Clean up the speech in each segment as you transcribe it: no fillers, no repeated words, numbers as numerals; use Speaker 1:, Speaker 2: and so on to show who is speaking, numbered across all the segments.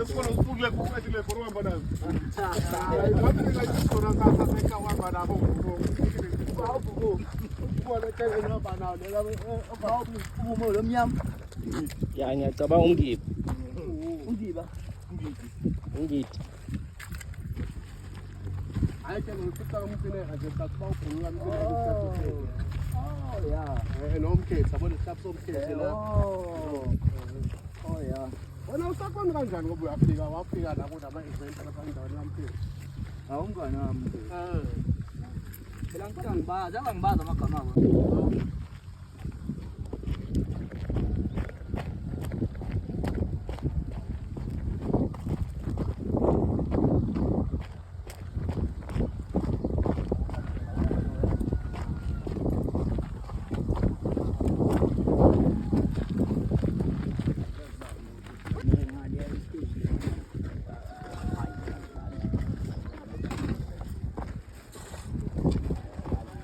Speaker 1: Esikolo usifukile ku-etile for uhamba nazo. Ngathi ngayisona sasa seka uhamba nabo. Ubona ekhaya uhamba nawo lela
Speaker 2: Ubumo lomnyama.
Speaker 3: Ya ngiyacabanga umgiba.
Speaker 2: Umgiba.
Speaker 3: Ungidi.
Speaker 1: Hayi ke ngifica umcineka nje sathi bawubhulula umcineka isikhathi.
Speaker 2: Oh yeah.
Speaker 1: Eh nomkhethe yabona isihlaphu somkhethe la.
Speaker 2: Oh. Oh yeah.
Speaker 1: Wena usakhona kanjani ngoba uyafika wafika la kunama event lapha endaweni kamkhethe.
Speaker 2: Awumngane wami.
Speaker 1: Eh.
Speaker 2: Phela ngicela ngibazi, abangibazi amagama abo.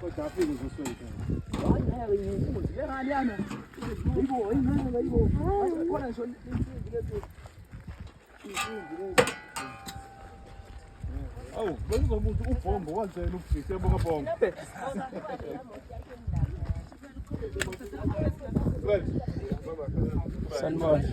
Speaker 1: Kodwa afike uzosweka.
Speaker 2: Hayi ngeke ngifunde. Le ngane yana. Yibo, ingane yibo. Khona ngisho insimbi lezi. Insimbi lezi.
Speaker 1: Awu, bengizobuza ubhombo wenzela ubufisi yabonga bhombo. Right.
Speaker 3: Sanibona.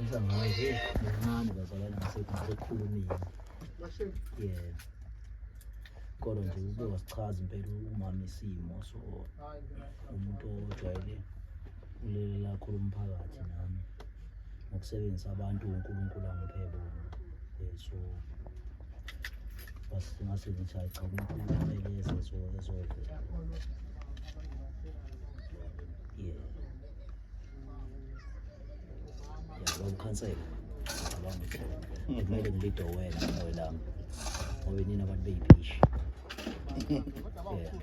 Speaker 2: Ngisangazi mncane bazalwane ngisekhulumile. Yeah. Kodwa nje ube wasichaza impela umama isimo so umuntu ojwayele ulelela kakhulu umphakathi nami ngokusebenzisa abantu uNkulunkulu angiphe bona. So ngase ngithi hayi cha uNkulunkulu kumele eze ezovela. Yeah. Ya bawukhansela abangitho kumele ngilide wena ngawelanga ngoba nina abantu beyiphishi. Yeah.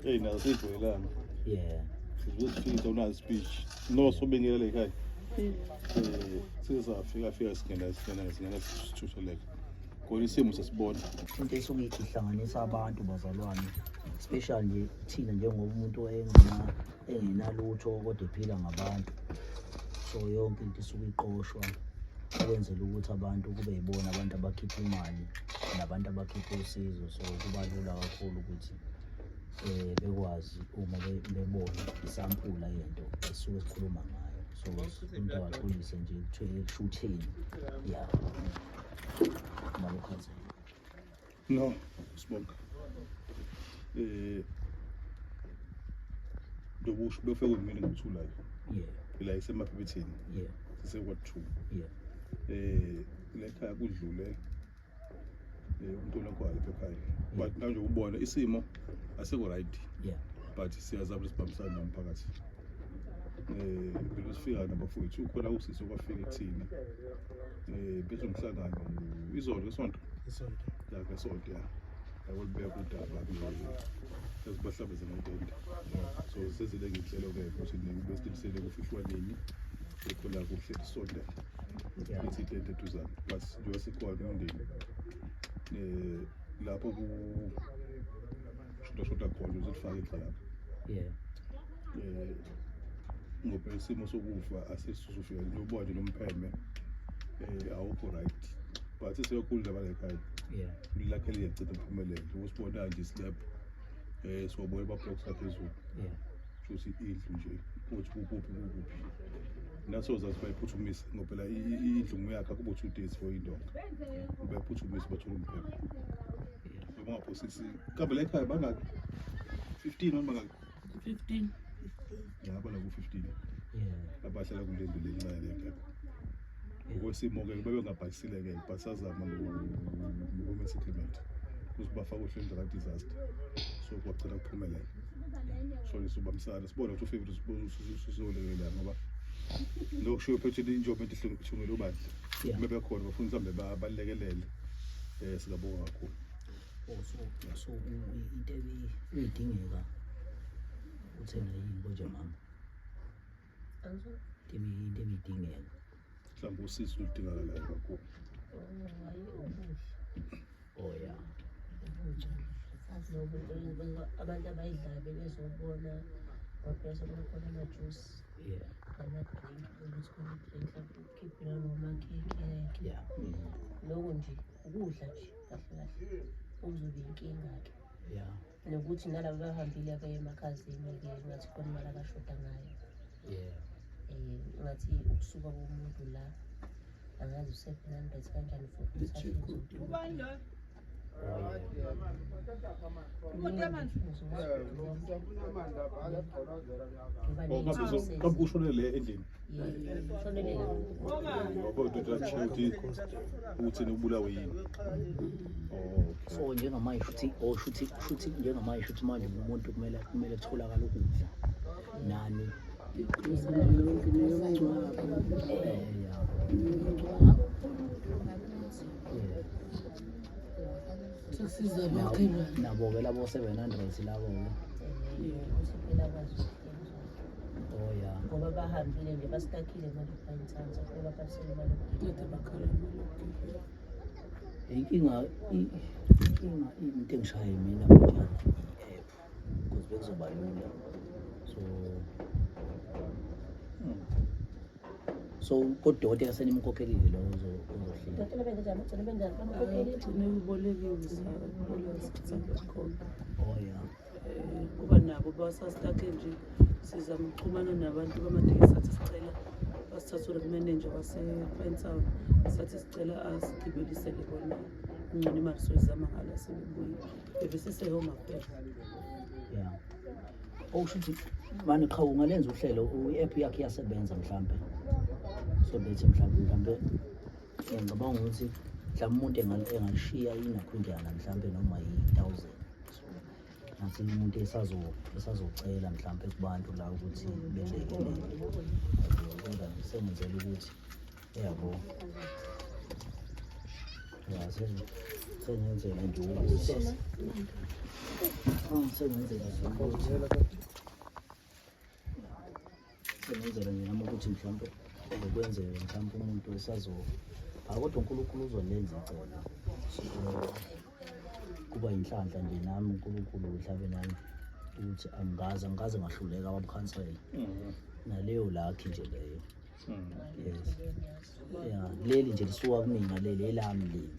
Speaker 1: Hey, nazo siyijwayelana.
Speaker 2: Yeah.
Speaker 1: Sizosifika unazi speech. No sobingelele ekhaya. Eh, sizafika fika singena singena singena sithutheleke. Kodwa isimo sesibona.
Speaker 2: Into esuke ihlanganisa abantu bazalwane especially nje thina njengoba umuntu engena engenalutho kodwa ephila ngabantu so yonke into isuke iqoshwa ukwenzela ukuthi abantu kube yibona abantu abakhipha imali nabantu abakhipha usizo so kuba lula kakhulu ukuthi eh bekwazi uma bebona isampula yento esuke sikhuluma ngayo so umuntu akaxolise nje kuthiwe ekushutheni ya malukhathele.
Speaker 1: No, sibonga. Eh Ndokusho befike kumina ngikuthulayo.
Speaker 2: Yeah.
Speaker 1: La isemaphephetini.
Speaker 2: Yeah.
Speaker 1: Sise ward 2.
Speaker 2: Yeah.
Speaker 1: Eh la ekhaya kudlule umntwana wakho lapha ekhaya. But manje ubona isimo asikho right.
Speaker 2: Yeah.
Speaker 1: But siyazama ukuthi sibambisane nomphakathi. Eh phela sifika nabafowethu ukhona usisi okwafika kuthina. Eh bese umhlangano izolo isonto.
Speaker 4: Isonto.
Speaker 1: Ya ngesonto ya. Yakulibeka udaba ezibahlabeze ngentende. So sezile nginhlelo ke ukuthi besiqinisele kufihlwa nini ekhona kuhle isonto. Ithi itende eduzane but njengoba sikhona umndeni eh lapho ku shoda shoda khona uzifake ixhalapha.
Speaker 2: Yeah.
Speaker 1: Eh ngoba isimo sokufa asisuzufika njengoba nje nompheme eh awukho right but seyokhulu indaba ekhaya.
Speaker 2: Yeah.
Speaker 1: Lakhe liyagcina kuphumelele usibona nje slab eh siwabona ama blocks aphezulu.
Speaker 2: Yeah.
Speaker 1: Futhi indlu nje ukuthi kukuphi kukuphi naso zazi bayiphuthumise ngoba phela indlu nguyakha kubo 2 days for indonga bayiphuthumise bathola umphepho bangaphosisi kambe la ekhaya bangaki 15 noma bangaki
Speaker 3: 15.
Speaker 1: Ngaba la ku 15.
Speaker 2: Yeah.
Speaker 1: Abahlala kule ndlu lencane lengekho ngokwesimo-ke bebengabhalisile ke but sazama no-women settlement ukuthi bafake uhlelo laka-disaster so kwagcina kuphumelela so sobambisana sibone ukuthi ufike sizolekelela ngoba lokushiwo phethe injoba ethungele ubandla. Bebekhona bafuna mhlawumbe balekelele, singabonga kakhulu.
Speaker 2: Oh, so into ebidingeka uthena yini konje mama? Into ebidingeka.
Speaker 1: Mhlawumbe usizo oludingakalayo kakhulu.
Speaker 2: Oh yeah.
Speaker 4: Abantu abayidlayo bebezobona ngoba sekukhona ama-juice nama-drink, ukuthi khona i-drink mhlawumbe ukhiphe noma khekhe. Loko nje ukudla nje kahle kahle okuzoba inkinga-ke. Nokuthi nalaba abahambile abaya emakhazeni-ke ngathi khona imali abashoda ngayo. Ngathi ukusuka komuntu la angazi u-700 kanjani for ukuthatha.
Speaker 1: Oh, ngabe ushonele endlini?
Speaker 4: Shonele la.
Speaker 1: Ngoba udokotela kusho ukuthi ubulawe yini. Oh, okay.
Speaker 2: So njengamanje shuthi, oh, shuthi njengamanje shuthi manje umuntu kumele kutholakale ukudla nani.
Speaker 5: Yonke neyomngcwabo. Sesiza amakhelwane.
Speaker 2: Nabo-ke labo 700 labo-ke.
Speaker 4: Ukuthi phela akwazi ukuhlinzwa.
Speaker 2: Oh yeah.
Speaker 4: Ngoba bahambile nje, bastakile manje e-Pinetown, sefike baphathisele imali
Speaker 5: Kade
Speaker 4: yokugibela.
Speaker 5: bakhala imali yokugibela.
Speaker 2: Inkinga into engishaye mina manje i-app, because bekuzoba lula. So kodokotela senimkhokhelile lo ozohlinza?
Speaker 4: Dokotela benzenjani? Bagcine benjani? Bamkhokhelile?
Speaker 5: Gcine ubolekiwe, saboleka sakhokha.
Speaker 2: Oh yeah.
Speaker 5: Kuba nabo basastakhe nje, sizama ukuxhumana nabantu bamatekisi, sathi sicela basithathele kumenenja wase-Pinetown, sathi sicela asigibelisele bona, ingcono imali soyizama ngala sebebuyile, bebesise-Home Affairs.
Speaker 2: Yeah, okusho ukuthi mane qha ungalenza uhlelo, i-app yakhe iyasebenza mhlampe, so bethi mhlampe ngicabanga ukuthi mhlawumbe umuntu engalishiya inakhunjana mhlampe noma yi-1000, so ngathi umuntu esazocela mhlampe kubantu la ukuthi belekelele, kodwa sengenzela ukuthi yabo ya sengenzela nje ukuthi sengenzela nje nami ukuthi mhlawumbe ngokwenzeka mhlawumbe umuntu esazo, hayi, kodwa uNkulunkulu uzolenza icebo. So kuba inhlanhla nje nami uNkulunkulu mhlawumbe nami ukuthi angikaze ngahluleka abamkhansela naleyo lakhi nje leyo. Yes, ya, leli nje lisuka kumina leli, elami leli.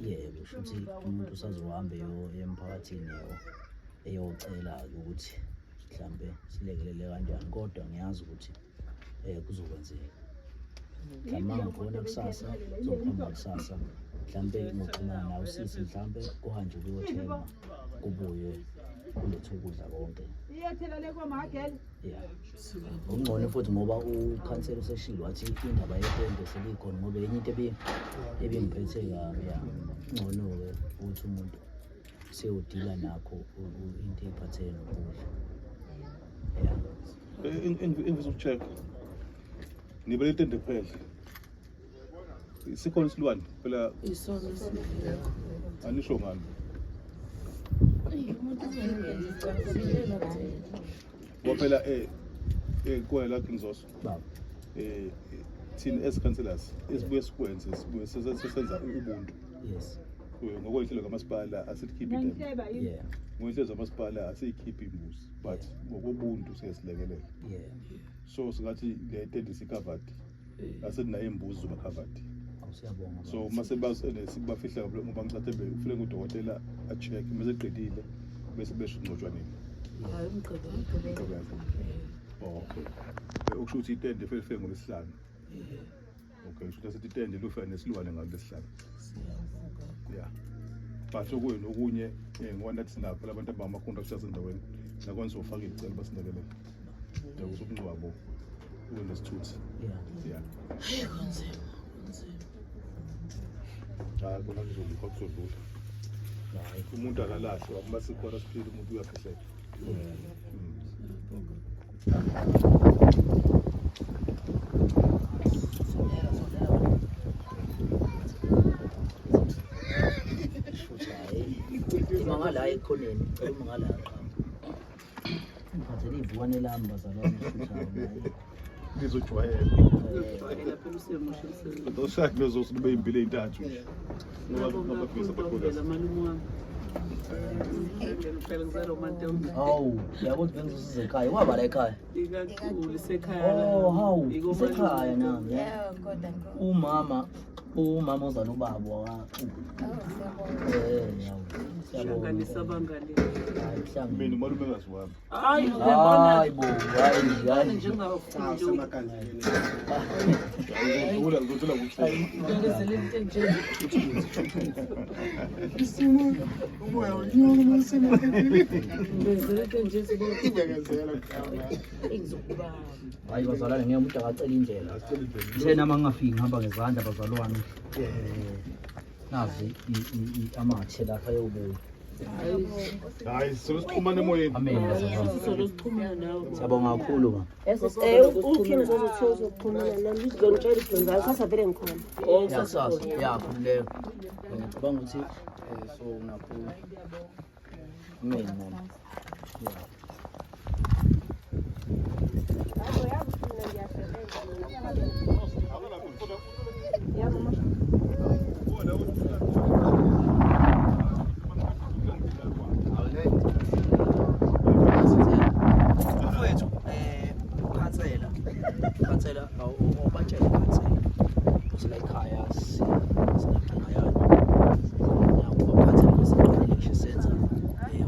Speaker 2: Yebo, shuthi umuntu usazohamba emphakathini eyocela-ke ukuthi mhlampe silekelele kanjani, kodwa ngiyazi ukuthi kuzokwenzeka. Mhlawumbe uma ngikhona kusasa, kuzokuhamba kusasa, mhlampe ngoxhumana nawe usisi, mhlampe kuhanjwe kuyothengwa, kubuye kulethwe ukudla konke. Ya, okungcono futhi ngoba ukhansela useshilo wathi indaba yetende selikhona, ngoba enye into ebingiphethe kabi. Ya, ngcono-ke ukuthi umuntu seyodila nakho into ey'phathele nokudla, ya.
Speaker 1: Engifisa uku-check, nibele itende kuphela, sikhona isilwane phela?
Speaker 5: Isona singekho.
Speaker 1: Anisho ngani?
Speaker 5: Umuntu uzoyenza.
Speaker 1: Ngoba phela kuwena la King Zoso,
Speaker 2: Baba.
Speaker 1: Thina as councillors esibuye sikwenze, sibuye sesenza ubuntu. Ngokwey'nhlelo kamasipala asikhiphi itende. Ngokwey'nhlelo zamasipala asiyikhiphi imbuzi, but ngokobuntu siyasilekelela. So singathi le tende si-covered, asithi nayo imbuzi zoba covered.
Speaker 2: Awusiyabonga.
Speaker 1: So mase bafihla ngoba ngicathe ufike udokotela a-check, mase eqedile bese besho ungcotshwa nini.
Speaker 5: Hayi, umgqibelo.
Speaker 1: Umgqibelo. Oh, okay. Okusho ukuthi itende fanele lifike ngolwesihlanu. Okay, kusho ukuthi asithi itende lufika nesilwane ngalwesihlanu. Yeah, but okunye nokunye, ngoba nathi sinabo phela abantu abangama-contractors endaweni, nakona sofaka iy'celo basilekelele njengokuthi umngcwabo ube nesithuthi. Yeah.
Speaker 5: Hayi, kunzima, kunzima.
Speaker 1: Hayi, kona kuzolupha, kuzodlula.
Speaker 2: Hayi.
Speaker 1: Umuntu akalahlwa uma sikhona siphila, umuntu uyafihleka.
Speaker 2: Sondela, sondela. ekhoneni, cela uma ngala qha. Ngiphathele ivukane lami bazalwane shuthayo naye.
Speaker 1: Lizojwayela.
Speaker 5: Ujwayela phela usemusha emsebenzini.
Speaker 1: Kodwa ushaki lezo sube impilo eyintathu nje. Ngoba
Speaker 5: Ngiyabonga
Speaker 1: ngabafisa
Speaker 5: kakhulu
Speaker 1: abakhulu.
Speaker 5: Ntombela, malume wami. Ngempela ngizalwa uMantombi.
Speaker 2: Hawu, yabo ukuthi bengizosiza ekhaya. Waba la ekhaya.
Speaker 5: Ikakhulu isekhaya.
Speaker 2: Oh, hawu,
Speaker 5: Ikomalume.
Speaker 2: isekhaya nami.
Speaker 6: Yebo, kodwa nkosi.
Speaker 2: Umama ozala ubaba wakakhulu.
Speaker 6: Oh, siyabonga.
Speaker 2: Eh, hawu. Siyabonga.
Speaker 5: Hlanganisa abangani.
Speaker 2: Hayi, kuhlangene.
Speaker 1: Mina umalumekazi wami.
Speaker 5: Hayi, uyabona.
Speaker 2: Hayi bo, hayi, hayi.
Speaker 5: Njengabafundi.
Speaker 1: Ngizodlula kuhle.
Speaker 5: Ngikezele into enje. Ngenzele into enje Engizokubamba.
Speaker 2: Hayi bazalwane, ngeke umuntu akacela indlela. Ngithe nami angingafiki ngihamba ngezandla bazalwane. Nazi amathe lapha ayobuya.
Speaker 1: Hayi, solo sixhumana emoyeni.
Speaker 2: Amen bazalwane.
Speaker 5: Sizolo sixhumana nawe.
Speaker 2: Siyabonga kakhulu ma.
Speaker 4: Ukhini uzothi uzoxhumana nami, uzongitshela ukuthi ngayo kusasa vele ngikhona.
Speaker 5: Oh,
Speaker 2: Ya
Speaker 5: kusasa.
Speaker 2: kusasa. Ya khululeka. Ngicabanga ukuthi so nakho. Amen mama. Yeah. Mfowethu, khansela. Khansela, awubatshele khansela. Ukuthi la ekhaya sinenkinga yayo. Nakuba khansela besiqalile ngisho senza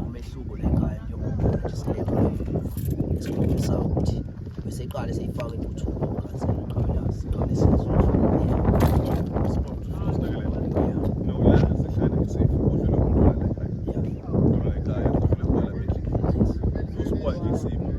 Speaker 2: umehluko la ekhaya njengoba nje sile ekhaya. Esikhombisayo ukuthi bese iqale seyifaka intuthuko khansela qala siqale senze yeah.
Speaker 1: No, la sihlale ngisafe. Udlule umuntu la ekhaya. Udlule ekhaya, udlule kuqala endlini. Usibuka nje isimo.